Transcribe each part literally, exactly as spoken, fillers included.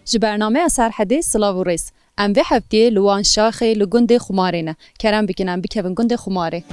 Ji bernameya Serhedê silav û rêz. Em vê heftiyê li Wan Şaxê li gundê Xumarê ne. Kerem bikin em bikevin gundê Xumarê.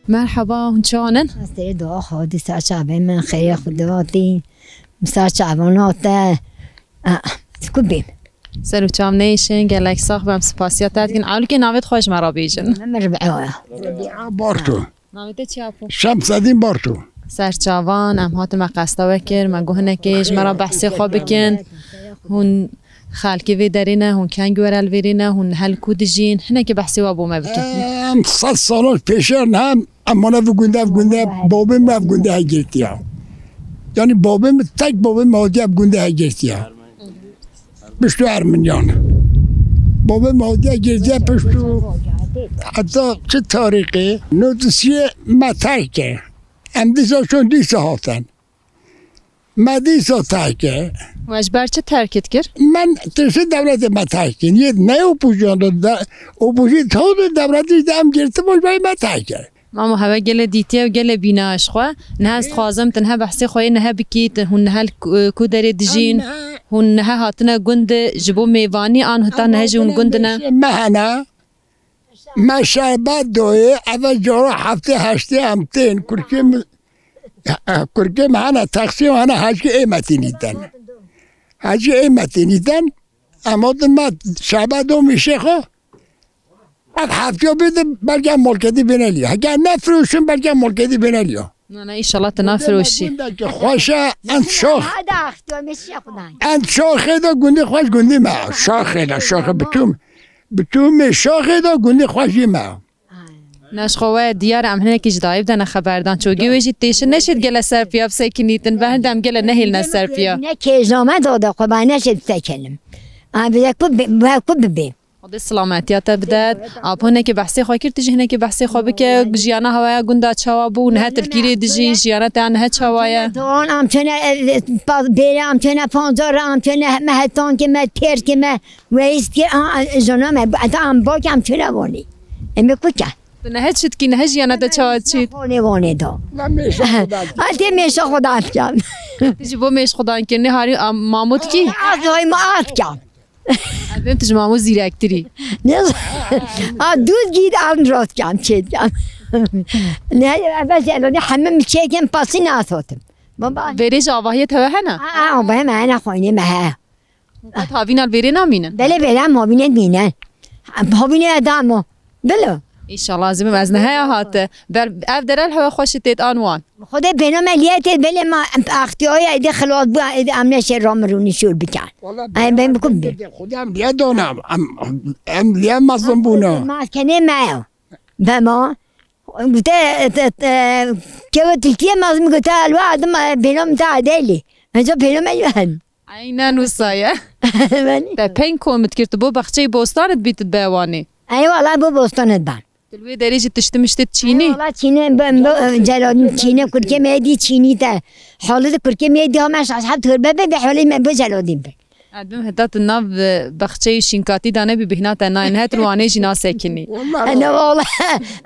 Merheba, hûn çawan in? Ez tê dua xwe dîsa çavê min xêrê xwe divatî. Misa çavana te. Ah, ku bîm. Ser û çav neyşin, gelek sax bim, spasiya te dikin. Ewlîkê navê xwe ji me re bêjin. Min Ribîa ye. Ribîa Barto. Navê te çi apo? Şemsedîn Barto. Serçavan, em hatin me qesta we kir, me got hinekê ji me re behsê xwe bikin. Hûn xelkê vê derê ne, hûn keng were li vêrê ne, hûn hel ku dijîn, hinekê behsê we bo me bikin. Em sed sala pêşer ne, em mane vî gundê, ev gundê, babê min ev gundê hegirtiya. Yanî babê min, tek babê min hatiye ev gundê hegirtiya. Piştû Ermeniyan. Babê min hatiye girtiye piştû heta çi tarîxê? Nodisiyê me terk e. Em dîsa çûn dîsa hatin. Me dîsa terk e. We ji ber çi terk dikir? Min tirsî dewletê me terk kir. Yê ne opozisyonê de, opozîsyon de dewletê de em girtibû ji ber me terk kir. Mamo, hewe gelê dîtiye û gelê bîna ji xwe. Niha ez dixwazim tu niha behsê xwe yê niha bikî, tu hûn niha li ku, ku derê dijîn, hûn niha hatine gund ji bo mêvanî an heta niha jî hûn gund ne? Me hene, me şerbet doyê, eve cara heftê heştê em tên, kurkê min, kurkê min hene, taksî hene, hecî ê me tînî den. Hecî ê me tînî den, em hatin me şerbet do mîşê xwe. Ev heftiya bide belki em malketî bêne liya. Heke ne firoşin belki em malketî bêne liya. Na, na, înşallah tu nafiroşî. Gundekî xweş e, en şax. Hadi axtiyo meşe xudayê. En şaxê de gundî xweş gundî me. Şaxê de, şaxê bitûm. Bitûmê şaxê de gundî xweş jî me. Na ji xwe we diyar e, em hinekî ji dayî bide ne xeber dan. Çogê wê jî têşin neşêt gele ser piya bisekinîtin. Ve hinde em gele nehêlne ser piya. Ne kêjame dade xwe, ben neşêt bisekinim. Em bi ku bi, bi ku bibê. Xwedê silametiya te bide. Ap hinekî behsê xwe kir, tu jî hinekî behsê xwe bike. Jiyana hewaya gunda çawa bû? Niha tu li kîrê dijî, jiyana te niha çawa ye? Doan am çene, e, e, pa-, bêre am çene, pancar am çene, me hetan ke me, pêr ke me, weist ke, a, a, jona me, ata am bak am çene wanî. Em ku ke? Tu niha çi dikî, niha jiyana te çawa çît? Wanê wanê da. Ate mêşa xwe da atkan. Tu ji bo mêş xudan kirinê harî am-, mamû dikî? Az doy ma atkan. Ez bêm tu ji mamo zîrektirî. Ne? A dûz gîd an rotkan çêkan. Ne, eve zelonî hemim çêkin pasî nasotim. Baba. Verê ji avahiyê tewe hene? A, a, avahiyê me hene, xwînê me he. Qet havîna li verê namînin? Belê verê em havînê dînin. Havînê edamo. Bilo. Înşallah, ez ê bim, ez niheya hate. Ber, ev dere li hewe xweşî têt an wan. Xwedê bêhna me liye tê belê ma extiyaya êdî xilas bû, êdî em neşê ramirûnî şûr bikin. Wala em bê bikum bê. Xwedê em liye dana, em, em liye mezin bûna. Maskenê me ya. Bema. Gute, te, te, kewe tilkiye mezin gute elwa adim, e, bêhna min te adelî. Enca bêhna me yuhen. Aynen wisa ye. Benî. Te peng komit kir, tu bo baxçeyê bostanê dibî tu dibe wanê. Ey wala bo bostanê diban. Tu li wê derê jî tişti mişti çînî? Ey wala çînê, ben bo, celadî çînê, kurkê me dî çînî te. Halî de kurkê me dî hame şaş heft hurbe be, be halî me bo celadî be. Edbim heta tu nav, e, baxçeyê şînkatî de nebî bihna te nayên, het wanê jî nasekinî. Wala. Ene wala.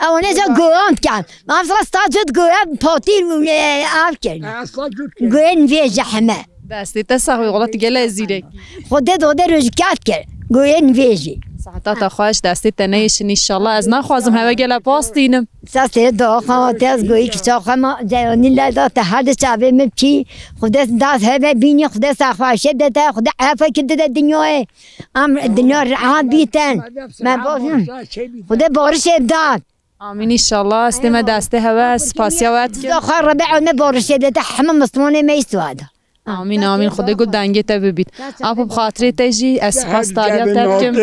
Ew ne ca goyan dikan. Mesela sta cud goya patî, e, av kir. Ha, sta cud kir. Goyên vê jehme. Destê te sax wê, wela tu gele zîrek. Xwedê dode rojî kat kir. Goyên vê jî. Seheta te xweş, destê te neyêşin înşallah. Ez naxwazim hewe gele pastînim. Sesê doxa te ez goyî kiça xwe ma ceyanî le da te her di çavê min çî. Xwedê das heve bînî, Xwedê saxwaşê de te, Xwedê efe ki de dinyayê. Em dinya reha bîten. Me bavin. Xwedê barişê dat. Amîn înşallah. Ez tême destê hewe, ez spasiya we dikim. Xwe Rebî Ewlê barişê bide te hemû Mislimanê me îstîfa da. Amîn, amîn. Xwedê ku dengê te bibît. Apo bi xatirê te jî ez spasdariya te dikim.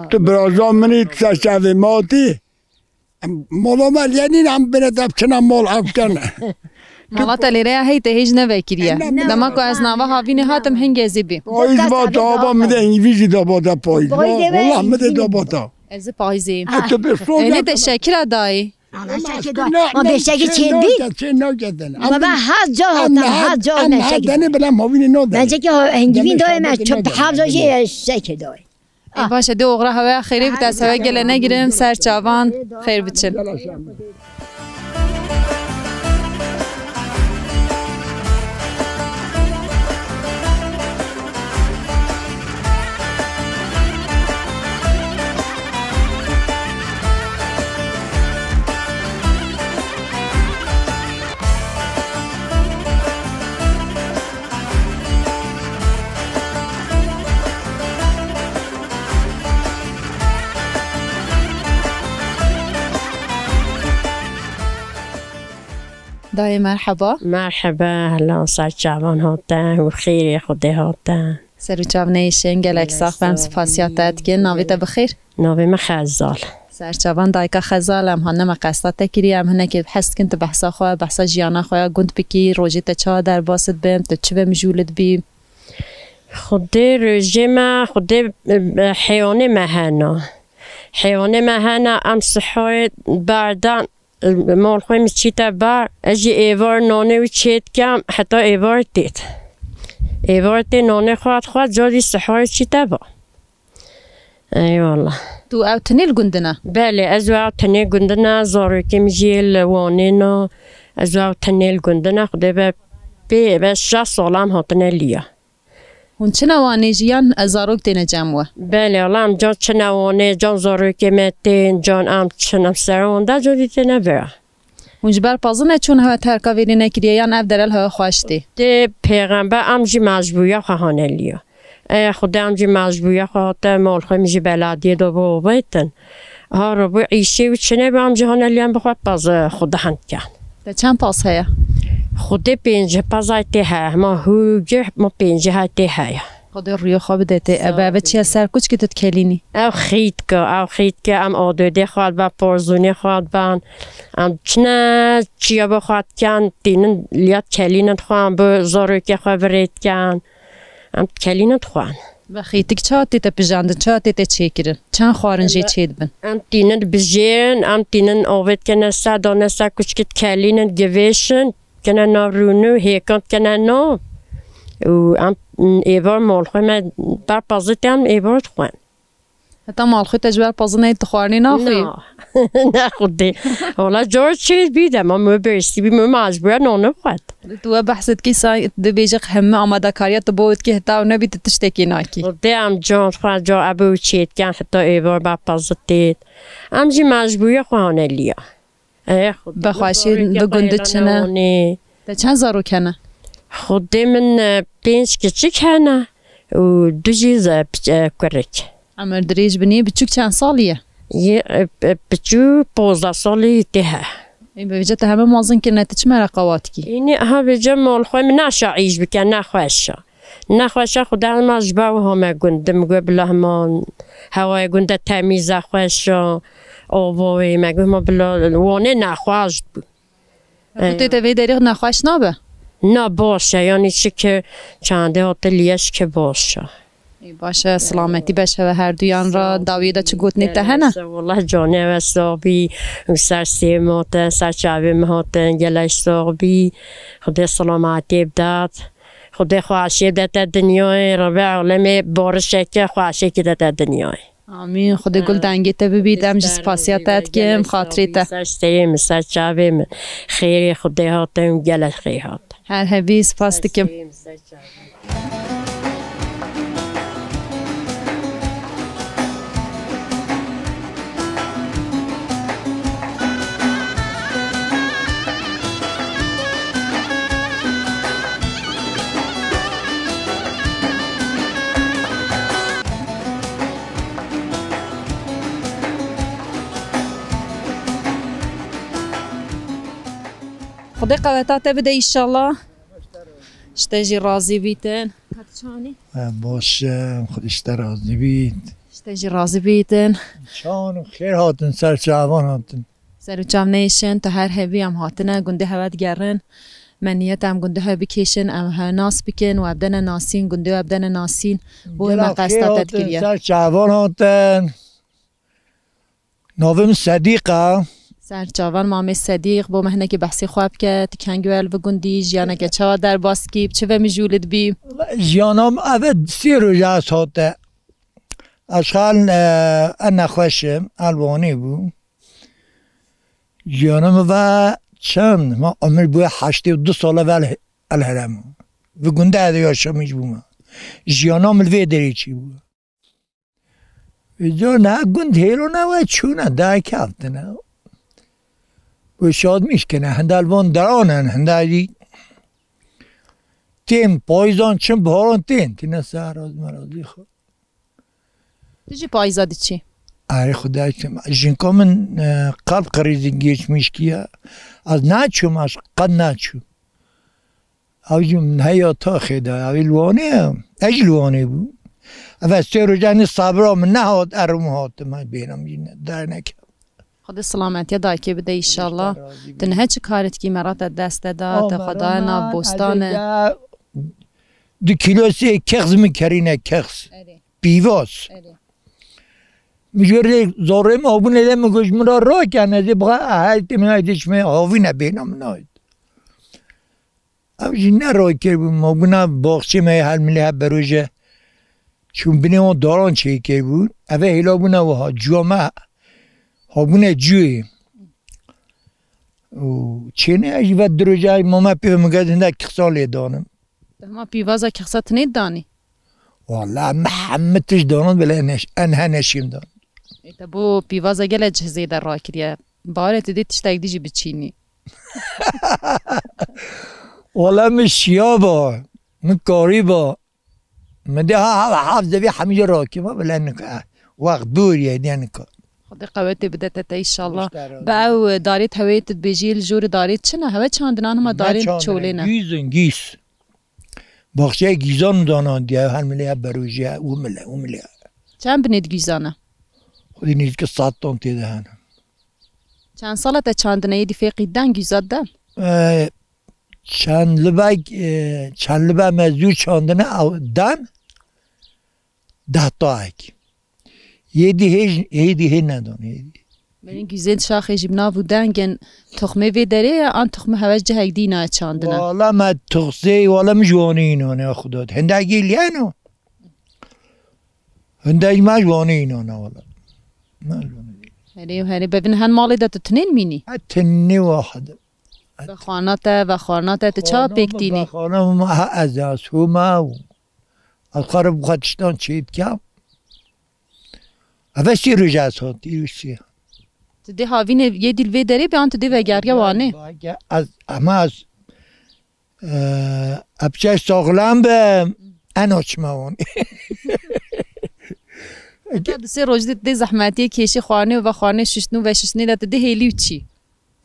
Tu biraza min î, tu ser çavê me hatî. Em mala me lê nîn, em bine te biçine mal ev ken. Mala te lêre ya hey te hêj nevekiriye. Dema ku ez nava havînê hatim hingê ez ê bî. Payîz va daba min de hîvî jî daba te payîz va. Wallah min de daba te. Ez ê payîzê. Ah. Ê, tu bi şo Ê, ne ya de şekira dayî. Ana şekir da. Ma be şekir çê bî. Çê naketin. Ma be her ca hata, her ca ne şekir. Dene bile mavînê no de. Bence ki hengivîn dayê me çöp her ca jê şekir dayê. Ê, baş e, dê oxira hewe xêrê bite, ez hewe gele negirim, ser çavan xêr biçin. Dayê merheba. Merheba, hela ser çavan hate û xêrê Xwedê hate. Ser û çav neyşin, gelek sax bem, spasiya te dikin. Navê te bi xêr? Navê me Xezal. Ser çavan dayika Xezal, em hanime qesta te kiriye, em hinekê hez dikin tu behsa xwe, behsa jiyana xwe ya gund bikî, rojê te çawa derbas dibin, tu çi ve mijûl dibî? Xwedê rojê me, Xwedê, e, heywanê me hena. Heywanê me hena, em sihorê berdan, e, mal xwe min çîte ber, ez jî êvar nanê wî çê dikem, heta êvar têt. Êvar tê nanê xwe dixwe, carî sihorê çîte ba. Eyvallah. Tu ew tinê li gundin e? Belê, ez û ew tinê gundin e, zarokê min jî li Wanê ne. Ez û ew tinê li gundin e, Xwedê be pê be şeş sal em hatine liya. Hûn çine Wanê jî yan, e, zarok têne cem we? Belê, wela em can çine Wanê, can zarokê me tên, can em çin, em ser wan de, can dî têne vira. Hûn ji ber pezine çûn hewe terka vêrê nekiriye yan ev dere li hewe xweş tê? Tê pêxember em jî mecbûriya xwe hane liya. Ê Xwedê em jî mecbûriya xwe hate mal xwe min jî beladiyê de bo bêtin. Ha rabû îşê û çinê be em jî hane liyan bi xwe pez Xwedê hend ken. Te çend pez heye? Xwedê pêncî pezay tê heye. Ma hû gih ma pêncî hay tê heye. Xwedê rûyê xwe bide tê. Ebe, ebe çiye ser kuçkî tu dikelînî? Ew xîtke, ew xîtke, em adodê xwe dibe, porzûnê xwe diben. Em çine çiya bi xwe diken, tînin liya dikelînin xwe, em bi zarokê xwe virê diken. Em dikelînin xwe. Bi xîtik çawa tê te pijandin, çawa tê te çêkirin? Çend xwarin jê çêdibin? Em tînin bijêrin, em tînin avê dikene ser, dane ser kuçkî dikelînin, givêşin. Kene nav rûnû, hêkan kene nav. Û em êvar mal xwe me ber pezî te em êvar dixwin. Heta mal xwe te ji ber pezî neyê tu xwarinê naxwî? Na. Ne Xwedê. Wala car çê bî de, ma min birîsî bî, min mecbûre nane xwet. Tu we behs dikî say dibêje hemî amadekariya tu bo dikî heta ew nebî tu tiştekî nakî. Xwedê em can xwe ca ebû çê diken heta êvar ber pezî têt. Em jî mecbûriya xwe hane liya. Ê, Xwedê Bi xweşî zarokê du xwe gundî hêla çine. Newanê. Te çend zarok hene? Xwedê min, e, pênc kiçik hene û du jî ze-, piç-, e, kurik. Emir dirêj binê, biçûk çend salî ye? Yê, e, e, biçûk pozdeh salî tê he. Ê, bi vêce te heme mezin kirine, tu çi mereqa wa dikî? Înî ha vêce mal xwe min naşa îş bike, nexweş e. Nexweşa xwe de hema ji ber wiha me gund, min got bila hema hewayê gund de temîz e, xweş e, ava wê, me got hema bila Wanê nexweş bû. Ku tê te vê derê nexweş nabe? Na, baş e, yanî şikir çendê hate liye şikir baş e. Ê, baş e, silametî beşeve her duyan re. Sağ ol. Dawiyê de çi gotinê te hene? Gelek sağ ol, wela canê we sax bî, ser sê min hatin, ser çavê min hatin, gelek sax bî. Xwedê silametiyê bidat. Xwedê xweşiyê bidete dinyayê, Rebê alemê barişeke xweşekî dete dinyayê. Amîn. Xwedê gul dengê te bibît. Em jî spasiya te dikim, xatirê te. Ser serê min, ser çavê min. Xêrê Xwedê hatin, gelek xêr hat. Her hebî, spas dikim. Ser serê min, ser çavê min. Xwedê qeweta te bide înşallah. Ji te jî razî bîtin. Baş e, Xwedê ji te razî bît. Ji te jî razî bîtin. Çawan û xêr hatin, ser çavan hatin. Ser û çav neyşin, tu her hebî em hatine, gundê hewe digerin. Me niyet em gundê hewe bikêşin, em hewe nas bikin, we bidene nasîn, gundê we bidene nasîn. Bo me qesta te dikiriye. Ser çavan hatin. Navê min Sedîq e. Ser çavan mamê Sedîq, bo me hinekî behsê xwe bike, tu kengî we li vî gundî, jiyaneke çawa derbas kî, bi çi ve mijûl dibî? Jiyana min ev e, sê roja ez hate. Ez xal, e, e nexweş im, ez li Wanê bûm. Jiyana min ve çend, ma emir bûye heştê û du sal e ve el, el herem. Vî gundê ez yaşamîş bûme. Jiyana min li vê derê çêbûye. Îcar ne gund hêlo ne we çûne, dayê keftine. Wê şadmîş kine, henda li van deran in, henda jî tên payizan çin biharan tên, tîne ser razî me razî xwe. Tu jî payîza diçî? Erê Xuda çim. Jinka min, e, kalp krizî geçmiş kiye. Ez naçûm, ez qet naçûm. Ew jî min heya taxê de, ew ê li Wanê ye. Ez jî li Wanê bûm. Ev ez sê rojanî sabira min nehat, erim hatim, ez bêhna min jî ne, derneket. Xwedê silametiya dayikê bide înşallah. Te razî bî. Tu niha çi karê dikî, mera te dest te da, te xwe daye nav bostanê? Du kîlo sê kexz min kerîne kexz. Erê. Pîvaz. Erê. Min ji wê rê zarê min habûnê de min got, ji min re rakene, ez ê bixe, her tê min ay dê çime havîne bêhna min nayê. Ew jî ne rakir bû, ma bûna baxçê me yê helmilê hep beroje. Çûn binê wan daran çêkir bûn. Ev ê hêla bûna wiha, cuwa me habûne cuyê. Û çênê ez jî ve du roja ma me pê min got, hindek kixsan lê danim. Dema pîvaza kixsa tinê danî? Wala me hemî tişt danin, bile neş-, en he neşîm dan. Ê, te bo pîvaza gele cih zêde rakiriye. Bawerê tu dê tiştek dî jî biçînî. Wala min şiya ba, min karî ba. Min dê ha, ha, ha, zevî hemî jî rakî ba, bile nika. Wext bûr ye, diye nika. Xwedê qewetê bide te, te înşallah. Be ew darê hewê tu dibêjî li jorê darê çi ne? Hewe çandina nima darê çolê ne? Gîz in, gîz. Baxçeyê gîzan û danan diye, helmilê hep berojiye, û mile, û mile. Çend binê di gîzan e? Xwedî nêzîkî sed ton tê de hene. Çend sala te çandine yê dî fêqî den gîza de? Ee, çend libek, e, çend libe me zû çandine ew den, deh taek. Yê dî hê, hê dî hê nedon, hê dî. Belê gîzên şaxê jî bi nav û dengên toxmê vê derê ye, an toxmê hewe ji cihek dî nayê çandine? Wala me toxsê, wala min ji Wanê înane, ya Xuda. Hindek gî liyeno. Hindek me ji Wanê înane, wala. Me ji Wanê. Herê, herê, bevin hen malê de tu tinên mînî? Ha, tinê wahid. Vexwana te, vexwana te, tu çawa pêk tînî? Vexwana min, ha, ez ya sûma û ez xwe re bi xwe tiştan çê dikem. Ev e sê roja ez hat, îro sê. Tu dê havînê yê dî li vê derê be, an tu dê vegeriya Wanê? Ez, ama ez, e, epçe saxlem be, en açma Wanê. Heta du sê roj dê, dê zehmetiyê kêşî xwarinê û vexwarinê, şiştin û veşiştinê de tu dê hêlî û çî?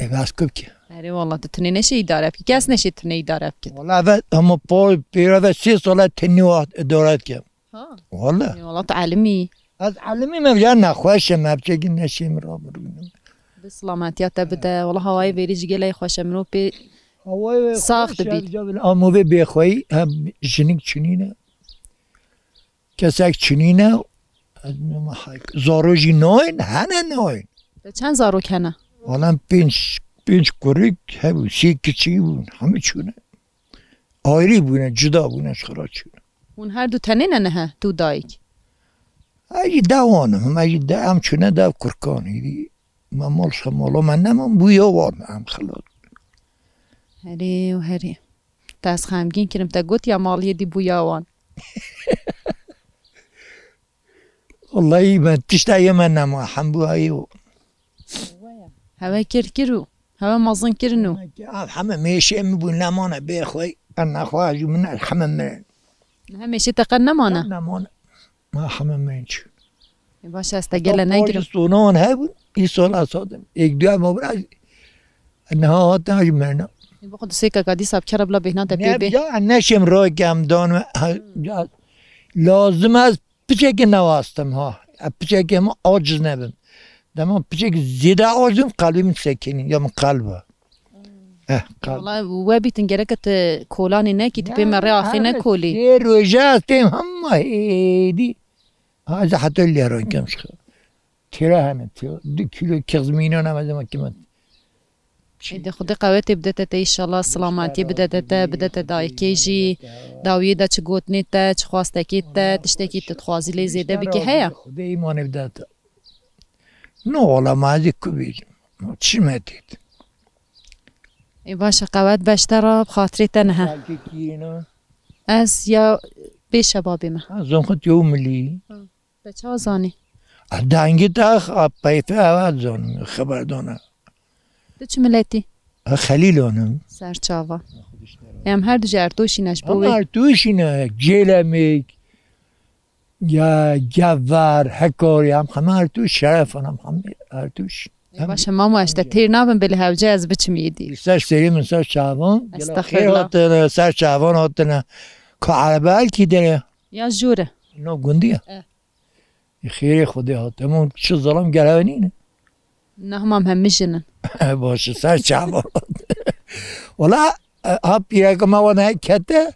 E, bes ku bike. Erê, wala tu tinê neşê îdare bikî. Kes neşê tinê îdare bike. Wala ve, ama po, pêra ve sê sala tinî wa îdare dikim. Ha. Wala. Ê, wala tu elimî. Ez elimî me ya nexweş im, me biçekî neşê min rabirûnim. Bi silametiya te bide. Wala hawayê vêrî jî gelek xweş e, mirov pê sax dibît. Hawayê sax xweş e, amûvê bêxweyî, hem jinik çinîne. Kesek çinîne, ez nima hay-, zaro jî nayên, hene nayên. Te çend zarok hene? Wala pênc, pênc kurik hebû, sê kiçî bûn, hemî çûne. Ayrî bûne, cuda bûne, ji xwe re çûne. Hûn her du tenê ne niha, tu dayik? Ez jî dewan im, ez jî de-, em çûne dev kurkan, îdî me mal xwe mala me neman, bûya wan em xilas. Herê û herê. Te ez xemgîn kirim, te got ya maliyê dî bûya wan. Wallahî me tişta ye me nema, hembû ayê o. Hewe kir kir û hewe mezin kirin û. Ev heme mêşê min bû nemane bê xwe, em nexwe jî min heme mirin. Niha mêşê te qet nemane? Nemane. Ma heme mirin çû. E, baş e, ez te gele negirim. Sonan hebûn, îsal ez hatim. Êk du ev mabra, niha hatin jî mirina. E, bixwe tu sê kaka dîsa bi kere bila bêhna te pê bê. Ne, ya, neşêm rakem dan, ha, ya, lazim ez piçekê newastim ha. E, piçekê min aciz nebim. Dema piçek zêde aciz bim, qelbê min sekinî, ya min qelb e. Eh, qelb. Wala we bîtin gereke tu kolanê nekî, tu pê me rê axê nekolî. Sê roje ez têm hema hêdî. Ha, ez heta lê rakem şixe. Têra hene, têra. Du kîlo kexmînan em ez ema kimet. Êdî Xwedê qewetê bidete te, înşallah silametî bidete te, bidete dayikê jî, dawiyê de çi gotinê te, çi xwestekê te, tiştekî tu dixwazî lê zêde bikî heye? Xwedê îmanê bidete. No, wala ma ez ê ku bêjim. Çi me têt? Ê baş e, qewet beşte re bi xatirê te nihe. Salkê kîrîna. Ez ya pêşe babê me. Ha, zonxit yo milî. Te çawa zanî? A dengê te a peyfê ewa zonim, xeberdana. Tu çi miletî? A Xelîlonim. Ser çava. Em her du ji Ertoşî ne ji bo Ama wê. Ertoşî ne, Cêlemêk, ya Gevar, Hekorî, em heme Ertoş, Şerefan, em heme Ertoş. Ê, baş e, mamo, ez te têr nabim, belê hewce ez biçim êdî. Ser serê min ser çavan, gela xêr Estexfirullah. Hatine, ser çavan hatine. Ka erebe elkî dere. Ya jûre. No gundî ye. Eh. Ê xêrê Xwedê hat. Hemû çi zalim gel hev nîne. Ne hema em hemî jin in. Baş e, ser çavan. Wala, e, ha pîreke me wana kete,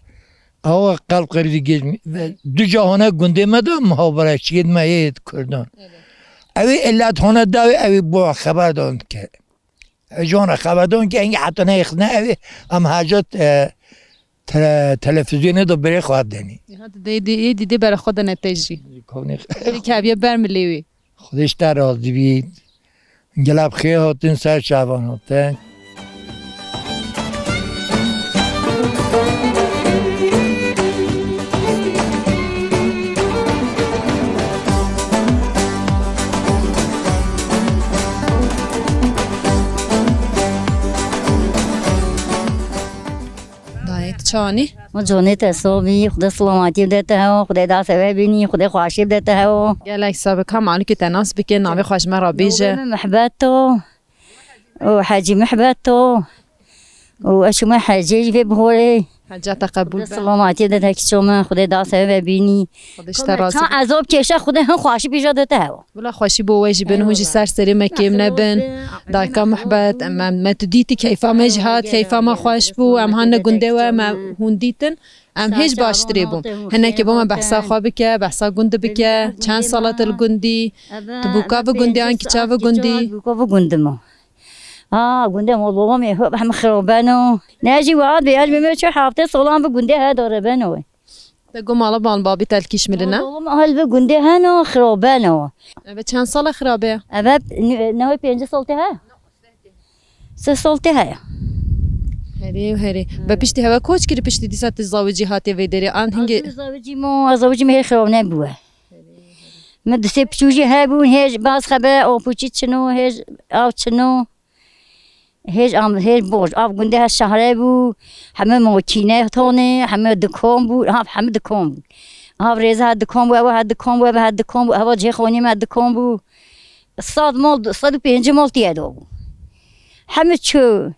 awa qelb qirî gêj mi. Ve du cahane gundê me de muhabereçiyê me yê Kurdan. Evet. Ew ê illet hone dawê, ew ê bo xeber dan ke. Ew ji wana xeber dan ke engî heta neyxine ew ê em hecet, e, tele-, televîzyonê de berê xwe denî. Niha tu dê, dê, ê dîdê bere xwe de ne te jî. Kovnê Dê keviye ber mi lê wê. Xwedê ji te razî bî. Gela bi xêr hatin, ser çavan hatin. Dayê, tu çawa nî? Min conê te sobî, Xwedê silametî bide te hewo, Xwedê dest eve bînî, Xwedê xweşî bide te hewo. Gelek sax be, ka malûkê te nas bike, navê xwe ji me re bêje. Navê min Mihbeto. û Hecî Mihbeto. û ez çûme hecê jî vê bihorê. Heca te qebûl be. Xwedê silametî bide te kiço min, Xwedê dest eve bînî. Xwedê ji te razî be. Çend ezab kêşe Xwedê hin xweşî bîja de te hewo. Bila xweşî bo we jî bin, hûn jî ser serê me kêm nebin. Dayika Mihbet, em, em, me tu dîtî, keyfa me jî hat, keyfa me xweş bû, em hanine gundê we, me hûn dîtin, em hêj baştirê bûn. Hinekê bo me behsa xwe bike, behsa gund bike, çend sala te li gundî, tu bûka vi gundî, an kiça vi gundî? Bûka vi gundî ma. Ha, gundê ma babamê hep hem xirabeno. Ne jî wehat bê, ez bê me çi hefte salan vi gundê he dare beno. Te got mala ban babî te li kî şimilîne? Oğlum hal ve gundê heno, xirabeno. Eve çend sala xirabe ye? Eve newê pêncî sal tê he? Sê sal tê he. Herê, herê. Be piştî heve koç kirî, piştî dîsa tu zawicî hatê vê derê. An hingê. Ez zawicî mo, ez zawicî me hê xirab nebûwe. Me du sê piçû jî hebûn, hêj baz xebe, opûçî çino, hêj av çino. Hêj am-, hêj boj. Av gundê her şehre bû, heme makîne tonê, heme dikan bû, ha, heme dikan bû. Av rêze her dikan bû, ew her dikan bû, ev her dikan bû, eva cihê xonî me dikan bû. Sed mal, sed û pêncî mal tiye de bû. Heme çû.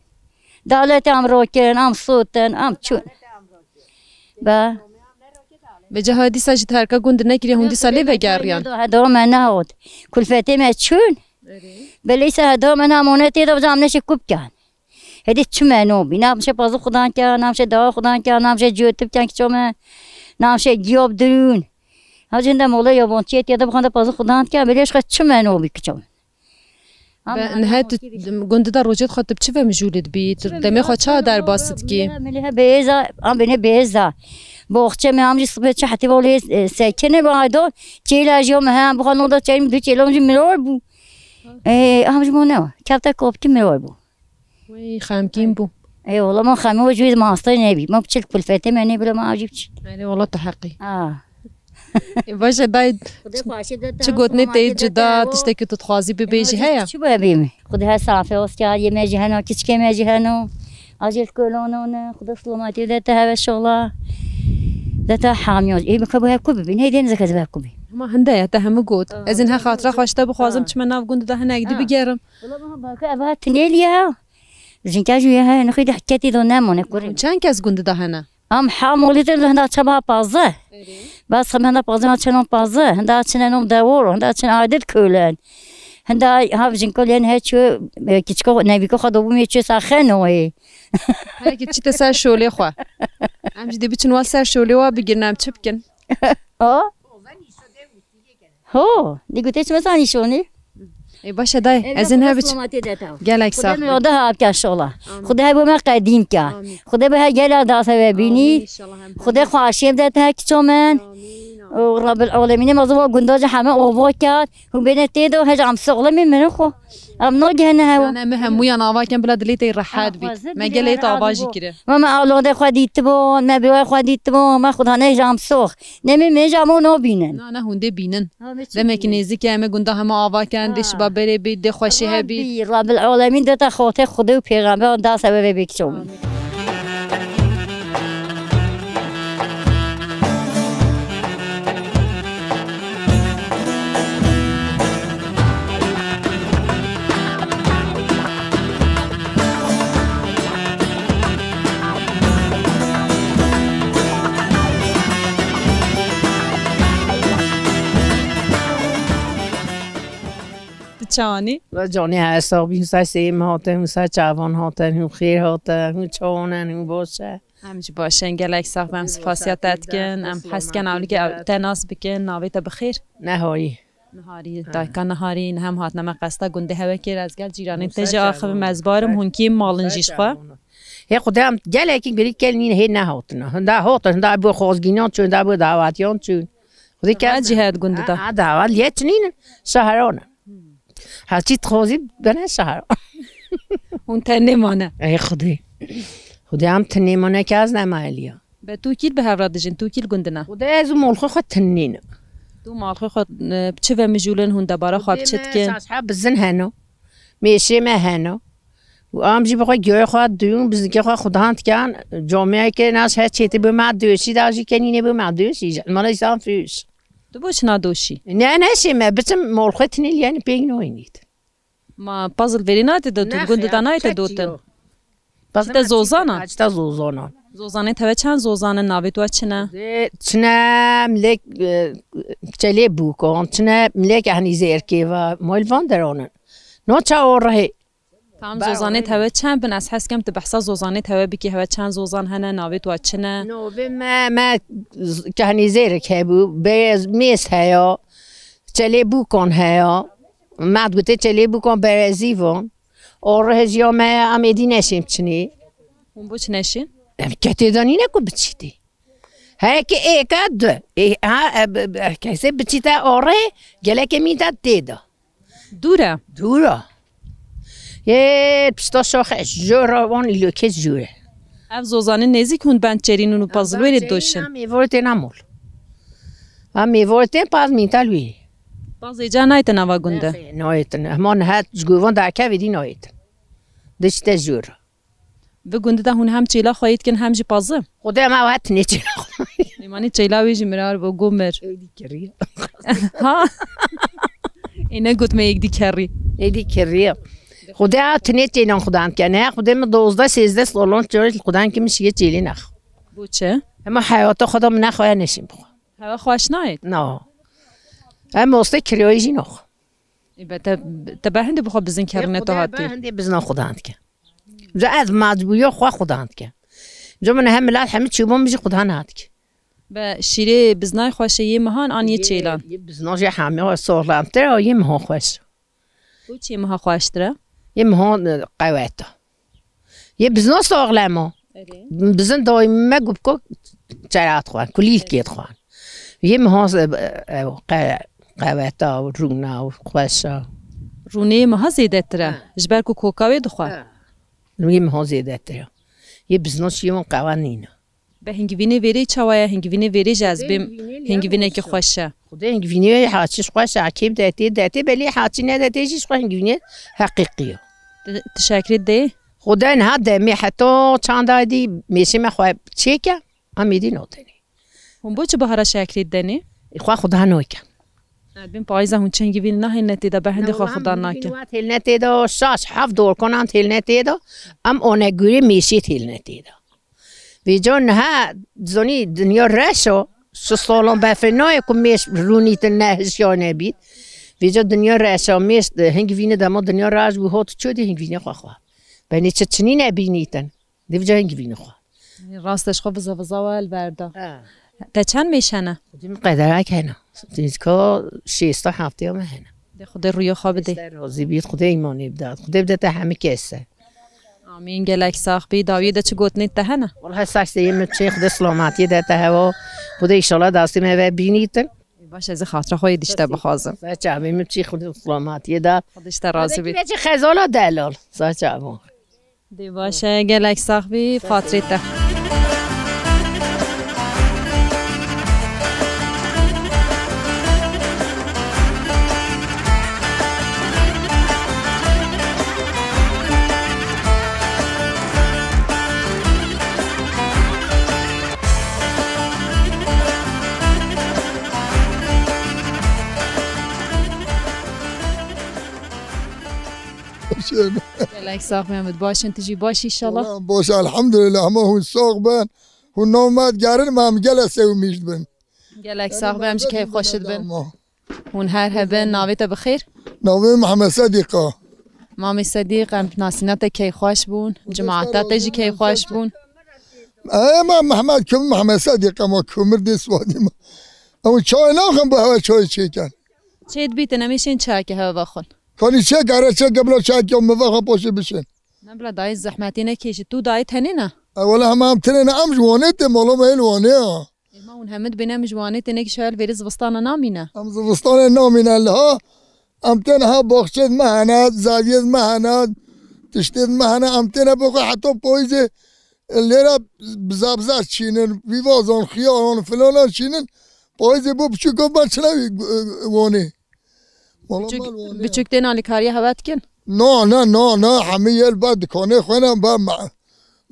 Daletê am rokirin, am sotin, am çûn. Be. Be caha dîsa jî terka gund nekiriye, hûn dîsa lê vegeriyan. Heda me nehot. Kulfetê me çûn. Erê. Belê îsa heda me ne amonetê de, cam neşe kup kan. Hede çi me no bî. Nam şe pazı xudan kan, nam şe dawa xudan kan, nam şe ciyotip kan kiço me. Nam şe giyob dirûn. Ha, cinde mola yabancı yet ya da bu konuda pazı xudan kan, belê şka çi me no bî kiço me. Be, niha tu gundê de rojê xwe tu bi çi ve mijûl dibî? Tu demê xwe çawa derbas dikî? Milî he bêza, am bêne bêza. Boxçe me am jî sibê çi hetî volê, e, sekine ba do. Çêla jî me hem bu xwe noda çeyim du çêlom jî miror bû. E, am jî mo ne. Kefte kopkî miror bû. Wî xemgîn bû. E, wala ma xemê o jî mastay nebî. Ma çil kulfetê me ne bile ma jî biçin. Erê, wala tu heqî. Ha. Ê, baş e, dayê, çi gotinê te yê cuda, tiştekî tu dixwazî bibêjî heye? Çi bibê min? Xwedê her safe oskar, yê me jî heno, kiçikê me jî heno. Acil kolono ne, Xwedê silametî de te heve şola. De te hamiyo. Ê, bi ku bi hev ku bibîn, hey denize kez bi hev ku bî. Hema hinde ye, te hemû got. Ez in he xatira xwe ji te bixwazim, çime nav gund de hinek dî bigerim. Wala bana bak, ev ha tinêl ya. Jinka jû ya he, nixî de hiketî do nemone kurê. Çend kes gund de hene? Am ha molî de hinda çaba pazı. Bas xwe hinda pazı, hinda çenon pazı, hinda çine nom dewor, hinda çin adet kölen. Hinda ha jinko len he çu, e, kiçko, neviko xwe dobû me çu sa xenoyê. Herkî çi te ser şolê xwe. Em jî dê biçin wa ser şolê wa bigirne, em çi bikin? Ha? Ho, dî gotê çi me zanî şonî? Ê baş e dayê, ez ê nebiçim. Gelek sax bî. Xwedê me oda hap ke şola. Xwedê hebo me qedîm ke. Xwedê bi her gela dase ve bînî. Xwedê xweşiyê de te kiço men. Û Rabbil alemînê me ziva gunda ji heme ova ket. Hûn bêne tê de hej am soxlemî min xwe. Em nagihene hewa. Ne, me hemûyan ava ken bila dilê te rehet bît. Me gelê te ava jî kire. Me me awlodê xwe dîtibûn, me bêway xwe dîtibûn, me xwedane jam sox. Ne me me jamo nabînin. Na, ne hûn dê bînin. Demekî nêzîk e, em ê gunda hema ava ken, dê şiba berê bî, dê xweşî hebî. Rabbil alemîn de te xotê Xwedê û pêxember da sebebê bê kiço min. Tu çawanî? Ve canê her sax bî, hûn ser sêyê min hatin, hûn ser çavan hatin, hûn xêr hatin, hûn çawan in, hûn baş e. Em jî baş in, gelek sax be, em spasiya te dikin. Em hez ken ewlikê te nas bikin, navê te bi xêr. Neharî. Niharî, dayika Niharî, nihem hatine me qesta gundê hewe kir, ez gel cîranên te jî axivim, ez barim, hûn kêm malin jî ji xwe. Hê Xwedê em gelekî gurî kel nîne hê nehatine. Hinda hatin, hinda bo xwazgînan çûn, hinda bo dawetiyan çûn. Xwedê kel cî heye di gundê de? Ha, dawa lê çinînin, şeheran in. Her çî dixwazî bene şeheran. Hûn tenê mane. Ey Xwedê. Xwedê em tenê mane ke ez nemayeliya. Be tu kî bi hev re dijîn, tu kî li gund de ne? Xwedê ez û malxwe xwe tenê ne. Tu malxwe xwe, e, bi çi ve mijûlin, hûn debara xwe bi çi dikin? Saçha bizin heno. Mêşê me heno. Û am jî bi xwe giyoyê xwe duyûn, biznikê xwe xudan dikan, camiyeke nas her çêtî bi me doşî da jî kenîne bi me doşî. Mala îsan fiş. Tu bo çina doşî? Ne, ne şê me, biçim mol xwe tinê liyeni pêk noynît. Ma puzzle verî nayte de tu gund da nayte dotin. Çi te zozana? Çi te zozana? Zozanê teve çend zozan in, navê tu çi ne? Çine milek, e, çelê bûkan, çine milek ehnî zêrkê ve, mol van deronin. No ça o rehê. Tam zozanê teve çend bin, ez hes kem tu behsa zozanê teve bikî, heve çend zozan hene, navê tu çi ne? Navê me, me z-, kehnî zêrek hebû, beyaz mês heya, çelê bûkan heya, me dgotê çelê bûkan berezî van. O rehê jiya me ya em êdî neşên biçinê. Hûn bo çi neşên? Em ketê de nîne ku biçîtê. Heke êka du. Ê, ha, e, b-, b-, kesê biçîte orê, geleke mîta tê de. Dûr e? Dûr e. Yê pişta şaxe jûr e, wan îlokê jûr e. Ev zozanê nêzîk hûn bend çêrîn û pazilwêrê doşin? Em êvorê tê namol. Em êvorê tê paz mîta lûyê. Pazê ca nayte nava gunde? Nexê, nayêtin. Hema niha ji govan derkevê dî nayêtin. Dişte jûr. Vi gundî de hûn hem çêla xwe yê dikin hem jî pazî? Xwedê me wet nêçêla xwe. Lêmanî çêla wê jî mirar bû, gomir. Êdî kiriye. Ha? Ê ne got me yek dî kerî. Êdî kiriye. Xwedê ha tinê çêlan xudan dike. Ne, xwedê min dozdeh sêzdeh salon çêl xudan ki min şiye çêlê nex. Bo çi? Hema heyata xwe da min nexwe ya neşin bixwe. Hewa xweş nayê? Na. Em oste kiriyayî jî nax. Ê be te, te be hindê bi xwe bizin kerine tu hatî? Hindê bizna xudan dike. Ji ez mecbûriya xwe xudan dike. Ji min hem milat hemî çûbûn min jî xudan hat dike. Be şîrê biznay xweş e yê mihan an yê çêlan? Yê bizna jî hemî soxlamtir e, yê mihan xweş. Û çê miha xweştir e? Yê mihan, e, qewet e. Yê bizna soxlem e. Erê. Bizin daîm me gubko çerat xwan, kulîlkê xwan. Yê miha, e, e, qe-, qeweta û rûna û xweşa. Rûnê miha zêdetir e, ha, ji ber ku koka wê dixwe. Ha. Yê miha zêdetir e. Yê bizna şî wan qewa nîne. Be hingivînê vêrê çawa ye? Hingivînê vêrê jî ez bêm hingivînekî xweş e. Xwedê hingivînê haçî ji xweş e, kêm detê, detê belê haçî ne detê jî ji xwe hingivînê heqîqî ye. Tu, tu şekrê dê? Xwedê niha demê heta çanda dî mêşê me xwe çêke, em êdî notenê. Hûn bo çi bihara şekrê denê? Xwe xuda noke. Bin payîza hûn çi hingivînê nahêne tê de be hindê xwe xuda nake. Hêlne tê de, şaş heft dorkonan hêlne tê de, em onegurê mêşê hêlne tê de. Vêca niha, dizanî, dinya reş o, şi salan befê nayê ku mêş rûnîtin ne hişya nebît. Vêca dinya reş o, mêş hingivînê dema dinya reş bû, hot çû dî hingivînê xwe xwe. Benê çi çinî nebînîtin. Dê vêca hingivînê xwe. Rast e, ji xwe viza viza we li ber da. Ha. Te çend mêş hene? Xwedî min qederek hene. Nêzîka şêsta hefteya me hene. Xwedê rûya xwe bidê. Xwedê razî bît, Xwedê îmanê bidat, Xwedê bidete hemî kese. Amîn, gelek sax bî. Dawiyê de çi gotinê te hene? Wala her sax seyê min çê Xwedê selametiyê de te hewa. Xwedê înşallah dastê me ve bînîtin. Baş ez ê xatira xwe yê dişte bixwazim. Saç abî min çî Xwedê selametiyê de. Xwedê ji te razî bît. Xwedê çî xezala delal. Saç abî. Dê baş e, gelek sax bî, xatirê te. Gelek sax Mehmet, baş in, tu jî baş inşallah. Tamam, baş, elhamdülillah, hema hûn sax bin. Hûn nav me digerin, me em gelek sewmîş dibin. Gelek sax be, em ji keyf xweş dibin. Hûn her hebin, navê te bi xêr? Navê Mehmed Sedîq e. Mamê Sedîq, em nasîna te keyf xweş bûn, cemaeta te jî keyf xweş bûn. Ema Mehmed kim, Mehmed Sedîq, ema kumir dê swadî me. Ew çay naxin, bu hewe çay çêken. Çêt bîtin, em ê şên çayekê hewe vexwin. Kanî çek, here çek, gebla çayekê min vexwe paşê bişên. Ne bila dayê zehmetê nekêşî, tu dayê tenê ne? E, wele hema em tenê ne, em ji Wanê tê, mala me yê li Wanê ya. Ê, ma hûn hemid bîne, em ji Wanê tê, nekî şayel vêrê zivistana namîne. Em zivistanê namîne liha. Em tên ha baxçê me hene, zaviyê me hene, tiştê me hene, em têne bo xwe heta payîzê, e, lêre biza biza çînin, vîvazan, xiyaran, filanan çînin. Payîzê bo biçûka me çine wî, e, Wanê. Wala Biçûk, mal Wanê. Biçûk tên alîkariya hewe dikin? Na, na, na, na, hemî yê li ber dikanê xwe ne, ber me-,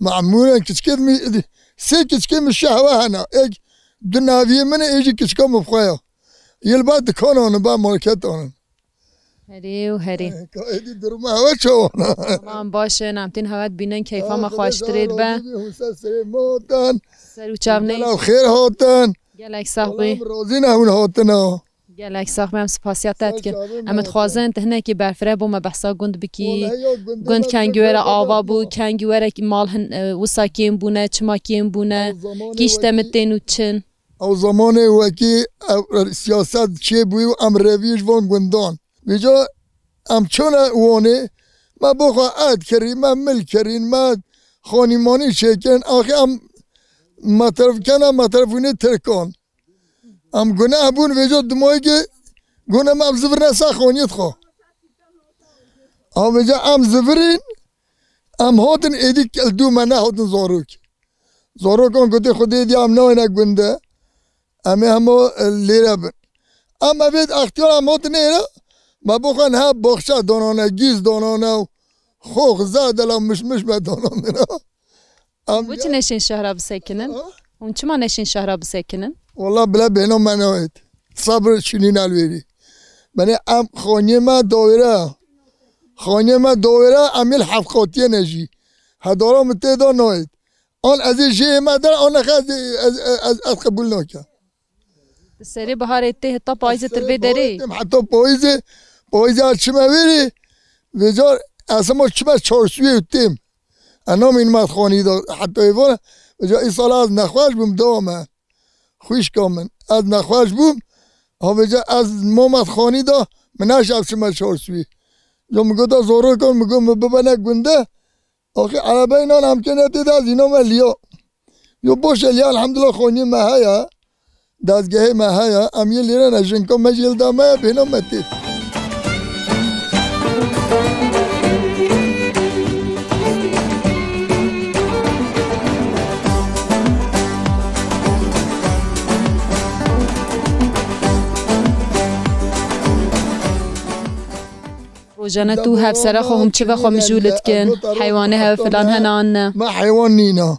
memûrên kiçikê mi, sê kiçikê min şehwe hene. Êk du naviyê min ê, ê jî kiçika min bi xwe ya. Yê li ber dikanan in, ber marketan in. Herê û herê. Ka êdî duruma hewe çawan e? Tamam, baş e, em tên hewe dibînin, keyfa me xweştirê dibe. Hûn ser serê me hatin. Ser û çav neyê. Gela xêr hatin. Gelek sax bî. Wala em razî ne hûn hatina. Gelek sax be, em spasiya te dikin. Em dixwazin tu hinekî berfireh bo me behsa gund bikî. Gund kengî were ava bû, kengî were mal hin, e, wisa kêm bûne, çima kêm bûne, kîş te min tên û çin. Ew zemanê wekî ev siyaset çêbûyî û em revî ji van gundan. Vêca em çûne Wanê, me bo xwe erd kirî, me mil kirîn, me xanîmanî çêkirin. Axî em me teref kena, me teref wînê Tirkan. Em guneh bûn vêca dimayekê gune me em zivirine ser xaniyê xwe. Em vêca em zivirîn, em hatin êdî li dû me nehatin zarok. Zarokan gotê Xwedê dî em nayêne gunde. Em ê hema, e, lêre bin. Em evê extiyar em hatin êre, me bo xwe niha baxçe danane, gîz danane û xox, zerdela, mişmiş me dananine. Em Hûn çi neşên şehra bisekinin? Ha? Hûn çima neşên şehra bisekinin? Wala bila bêhna me nayêt. Sabir çinî nelwêrî. Benê em xaniyê me dawêre. Xaniyê me dawêre, em yê li hevqatiyê ne jî. Hedara min tê de nayêt. An ez ê jê me der, an nexe ez, ez, ez, ez qebûl nakim. Di serê biharê tê heta payîzê tu li vê derê. Têm heta payîzê, payîzê ez çime wêrê. Vêca ez hema çime çarsûyê û têm. Ez namînim ez xanî de heta êvara. Vêca îsal ez nexweş bûm, dewam e. Xwişka min, ez nexweş bûm. Ha vêca ez mam ez xanî de, min neşa çime çarsûyê. Yo min gota zarokan, min got min bibene gunde. Axî erebeyê nan em kêne tê de ez îna me liya. Yo boş e liya, elhamdulillah xaniyê me heye. Dezgehê me heye. Em yê lêre ne, jinka me jî li da me ye, bêhna me tê. Rojane tu hevsera xwe hûn çi ve xwe mijûl dikin? Heywanê hev filan hene an ne? Me heywan nîna.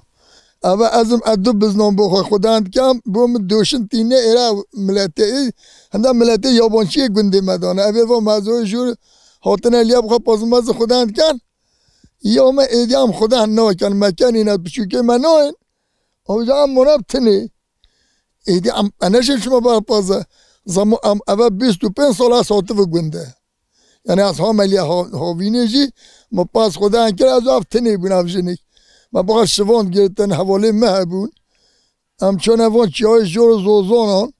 Eve ez im, ez du biznan bo xwe xudan dikem, bo min doşin tîne êra miletê, hinde miletê yabanciyê gundê me dane. Eve va me zoy jûr hatine liya bi xwe pazin mezin xudan diken. Ya me êdî em xudan naken, me kenîne piçûkê me nayên. Ew jî em mona bi tinê. Êdî em, e, neşên çima ber paze. Zamo em, eve bîst û pênc sal ez hative gunde. Yani ez hameliye ha-, havînê jî, min paz xudan kir, ez ev tinê bûn ev jinik. Me bixwe şivan girtin, hevalê me hebûn. Em çûne van çiyayê jor û zozanan.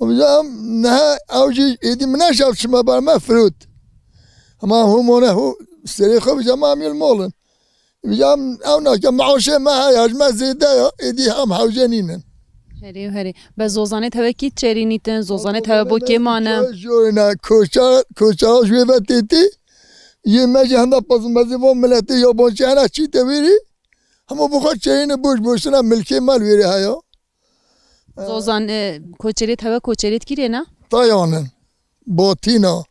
Û vêca em nehe ew jî êdî min neşaf çime ber me firot. Hema hûmone hû serê xwe vêca me em yê li mol in. Vêca em ew nake meaşê me heye, ji me zêde ya, êdî em hewce nînin. Herê û herê. Be zozanê teve kî çerînîtin, zozanê teve bo kê mane? Jorîne koçera, koçera ji wê ve têtî. Yê me jî henda pezmezê van miletê yabancî hene çî te wêrî. Hema bi xwe çerîne boş boşine milkê me li wêrê heye. Zozan, e, koçerê teve koçerê kîrê ne? Tayan in. Batîna.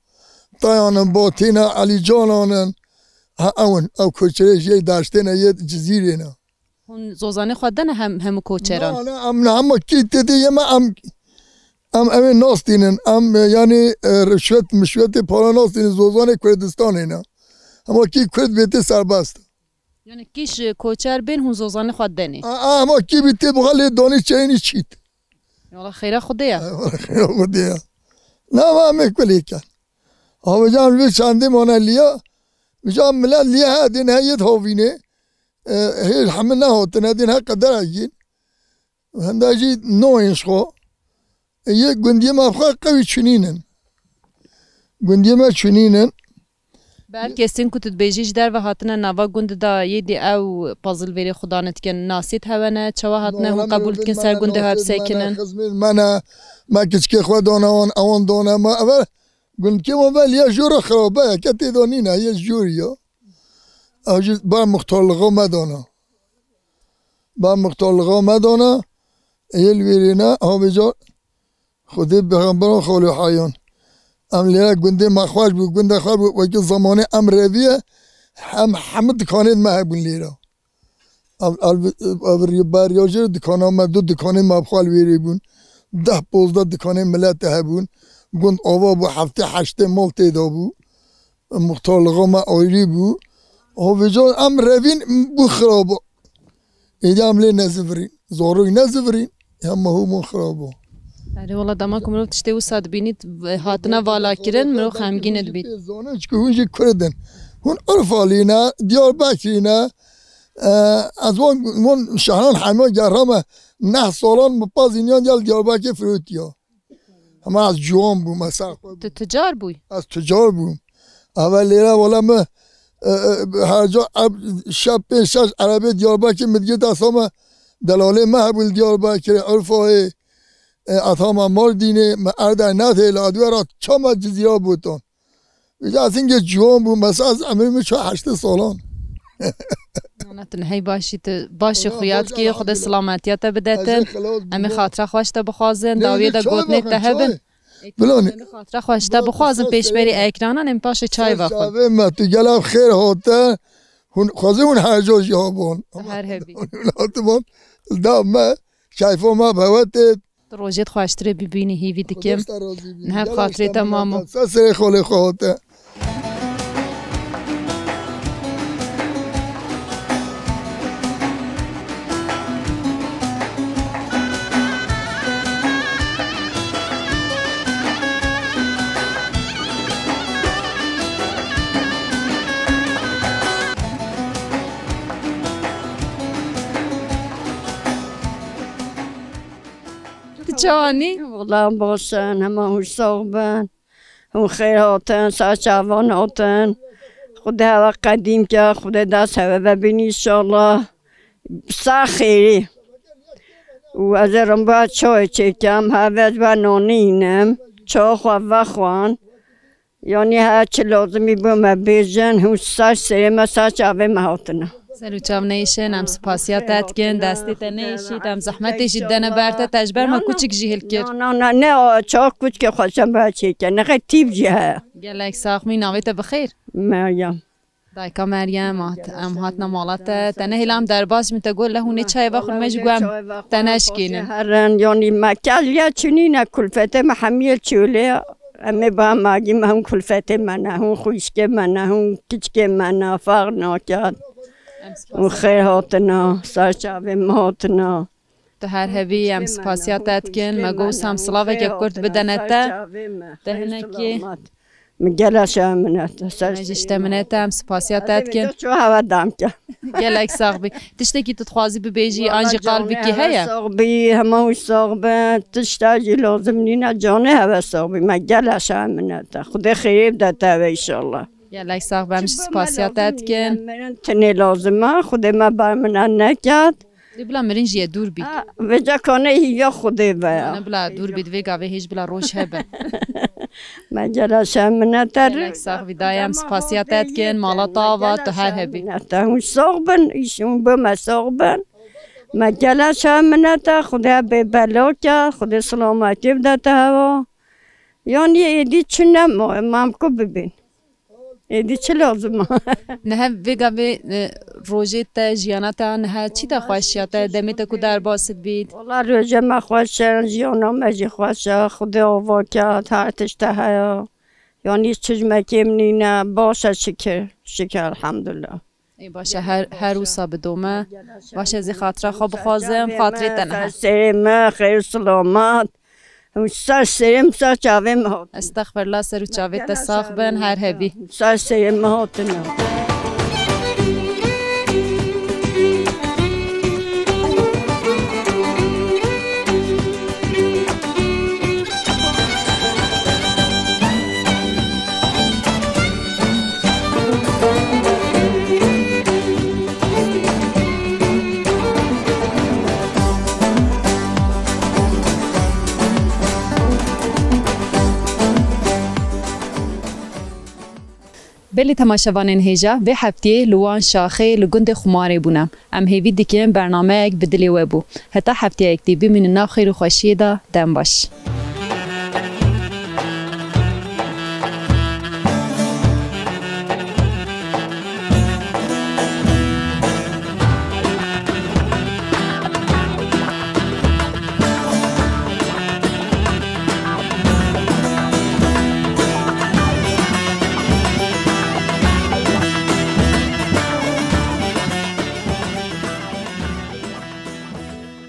Tayan in, Batîna, Elîcanan in. Ha, ew in. Ew koçerê jê daştê ne, yê Cizîrê ne. Hûn zozanê xwe dene hem, hemû koçeran? Na, na, em ne hema kî tê dê yeme em, em ew ê nas dînin. Em, e, yanî, e, rişwet, mişwetê para nas dînin. Zozanê Kurdistanê ne. Hema kî Kurd bê tê serbest. Yani kî ji koçer bên hûn zozanê xwe denê? A, a, hema kî bî tê bixe lê danî çeyinî çît. Wala xêra Xwedê ye. Ay, wala xêra Xwedê ye. Na, ma em ê kulê ken. Hawêcan vê çandê mane liya. Vêca milet liya he, dên he yê havînê. E, hê heme nehatine, dên he qedera yîn. Henda jî noyên ji xwe. Yê gundiyê me bi xwe qewî çinîn in. Gundiyê me çinîn in. Ber kesên ku tu dibêjî ji derve hatine nava gund de yê dî ew pazil vêrê xudanê dikin. Nasêt hewe ne? Çawa hatine hûn qebûl dikin ser gundê hev sekinin? Xizmêt me ne, me kiçikê xwe dane wan, ewan dane me. Ev gundkê me ve liya jora xirabe ye, ke tê de nîne, yê jor ya. Ew jî ber muxtarlixa me dana. Ber muxtarlixa me dana, ê li wêrê ne, ha vêca Xwedê pêxemberan xalo heyan. Em lêre gundê me xweş bû, gundê xwe bû, wekî zamanê em reviye, em hemû dikanê me hebûn lêre. Ev, ev, ev, ev beriya jê dikana me, du dikanê me bi xwe li wêrê bûn. Deh pozdeh dikanê miletê hebûn. Gund ava bû, heftê heştê mal tê de bû. Muxtarlixa me ayrî bû. Havêca em revîn bû xirab. Êdî em lê nezivirîn. Zarok nezivirîn. Hema hûmon xirab bû. Erê wala dema ku mirov tiştê wisa dibînî, hatina vala kirin, mirov xemgîn dibît. Zanin çku hûn jî Kurd in. Hûn Urfalî ne, Diyarbekirî ne. E, ez wan, wan şehran hema gerame neh salan min pazîniyan ya li Diyarbekirê firotiya. Hema ez ciwan bûm, ez ser xwe bûm. Tu tucar bûyî? Ez tucar bûm. Eve lêre wala min, e, e, her ca eb-, şev pênc şeş erebê Diyarbekirê min digê desta me, delalê me hebûn li Diyarbekirê, Urfayê, e, etama Mardînê, me erdê netê, li Adwera çama Cizîra Botan. Vêca ez hingê ciwan bûm, mesela ez emrê min çar heştê salan. Ana tu nihey başî, tu başî xuya dikî, Xwedê silametiya te bide te. Em ê xatira xweş te bixwazin, dawiyê de gotinê te hebin. Bilanî. Em ê xatira xweş te bixwazin pêşberî ekranan, em paşê çay vexwin. Çavê me, tu gela xêr hate, hûn xwezî hûn her ca jî habon. Her hebî. Hûn hatibon, da me, keyfa me bi hewe tê. Tu rojêt xweştirê bibînî hîvî dikim. Niha bi xatirê te mamo. Ser serê xolê xwe hate. Tu çawa nî? Wala baş in, hema hûn sax bin. Hûn xêr hatin, ser çavan hatin. Xwedê hewe qedîm ke, Xwedê dest hewe vebînî înşallah. Ser xêrî. Û ez ê rimba çayê çêkem, hev ez ve nanî înim. Çawa xwe vexwan. Yanî her çi lazimî bo me bêjin, hûn ser serê me, ser çavê me hatine. Ser û çav neyşin, em spasiya te dikin, destê te neyşît, em zehmetê jî dene ber te, te ji ber me kûçik jî hilkir. Na, na, na, ne, o, çawa kûçikê xweşe me çêke, nexe tîp jî heye. Gelek sax bî, navê te bi xêr. Meryem. Dayika Meryem, hat, em hatine mala te, te nehêla em derbas min te got, le hûn ê çayê vexwin, me jî got em te neşkênin. Herin, yanî me keliya çinîne, kulfetê me hemiyê çolê, em ê ba magî me hûn kulfetê me ne, hûn xwişkê me ne, hûn kiçkê me ne, fax naket. Hûn xêr hatina, ser çavê me hatina. Tu her hebî, em spasiya te dikin, me got wisa em silaveke kurt bidene te. Te hinekî. Min gelek şev minet. Ser Me jî ji te minet e, em spasiya te dikin. Ço heve dam ke. Gelek sax bî. Tiştekî tu dixwazî bibêjî, an jî qal bikî heye? Sax bî, hema wî sax be. Tişta jî lazim nîne, canê heve sax bî. Me gelek şev minet e. Xwedê xêrê bide te ve înşallah. Gelek sax be, em jî spasiya te dikin. Mirin tinê lazim e, Xwedê me ber minet neket. Lê bila mirin jî ye dûr bît. Ha, vêca kane hîviya Xwedê be ya. Ne bila dûr bît, vê gavê hêj bila roj hebe. Me gelek şev minet e. Gelek sax bî dayê, em spasiya te dikin, mala te ava, tu her hebî. Minet e, hûn sax bin, îş hûn bi me sax bin. Me gelek şev minet e, Xwedê bê bela ke, Xwedê silametiyê bide te heva. Yanî êdî çi nema, em ku bibîn. Êdî çi lazim e? Niha vê gavê, e, rojê te, jiyana te niha çi te xweş ya te, demê te ku derbas dibît? Wala rojê me xweş e, jiyana me jî xweş e, Xwedê ava ket, her tişt te heye. Yanî çi ji me kêm nîne, baş e şikir, şikir elhamdulillah. Ê baş e, her, her wisa bidome. Baş e, ez ê xatira xwe bixwazim, xatirê te niha. Ser serê me, xêr û silamet. Hûn ser serê min, ser çavê min hatin. Estexfirullah, ser û çavê te sax bin, her hebî. Ser serê min hatine. Belê temaşevanên hêja, vê heftiyê li wan şaxê li gundê Xumarê bûne. Em hêvî dikin bernameyek bi dilê we bû. Heta heftiyek dî bimînin nav xêr û xweşiyê de, dem baş.